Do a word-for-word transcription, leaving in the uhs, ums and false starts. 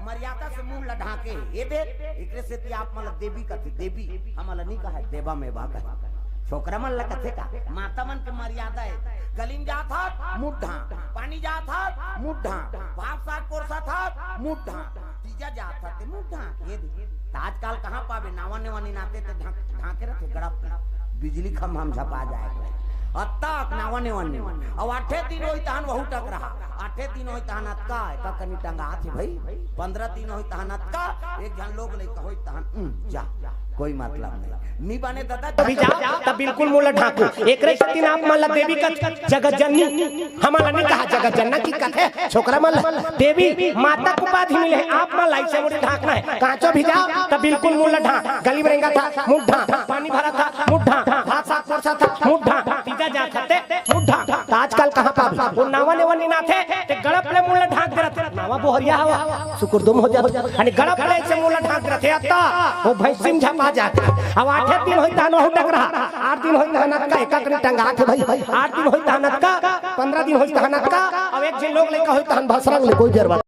मर्यादा से मुंह ला ढांके हे। ए दे, एकरे सेती आप मन ला देवी कथे, देवी, हमन ला नी कहय, देवा मेवा कहय। छोकरा मन ला कथे का? माता मन के मर्यादा हे। गली म जात हस, मुंह ढांक, पानी जात हस, मुंह ढांक, भात साग परोसत हस, मुंह ढांक, तीजा जात हस, ते मुंह ढांक, ए दे। त आजकल कहां पाबे, नावा नेवा निनाथे ते ढांक, ढांके रथे गड़प के। बिजली खंभा म झपा जाय। अतका नावा नेवा निनाथे। अउ आठे दिन होही तहन वहू टकरहा। आठे दिन होही तहन अतका, एका कनी टंगाथे भई। पंद्रह दिन होही तहन अतका, एक झन लोग लइका होही तहन, उम, जा, कोई मतलब नहीं। नी बने ददा, अभी जा, त बिल्कुल मुंह ला ढांकू। एकरे सेती आप मन ला देवी कथे, जगत जननी। हमन ला नी कहा जगत जनना कि कथे, छोकरा मन ला देवी माता के उपाधि मिले हे, आप मन ला अइसे मुड़ी ढांकना हे। कांचो भी जाव, त बिल्कुल मुंह ला ढांक, गली म रेंगत हस, मुंह ढांक, पानी भरत हस, मुंह ढांक, भात साग परोसत हस, मुंह ढांक, तीजा जात हस ते, मुंह ढांक। त आजकल कहां पाबे? ओ नावा नेवा निनाथे, ते गड़प ले मुंह ला ढांक दे रथे। नावा बोहरिया हवय, सुकुरदुम हो जाथे। अने गड़प ले अइसे मुंह ला ढांक दे रथे, अतका, ओ भैंसी म झपा जाथे। अब आठे दिन होही तहन वहू टकरहा, आठ दिन होही तहन अतका, एका कनी टंगाथे भई। आठ दिन होही तहन अतका, पंद्रह दिन होही तहन अतका, अब एक झन लोग लइका होही तहन भसरंग ले कोई बेरवा।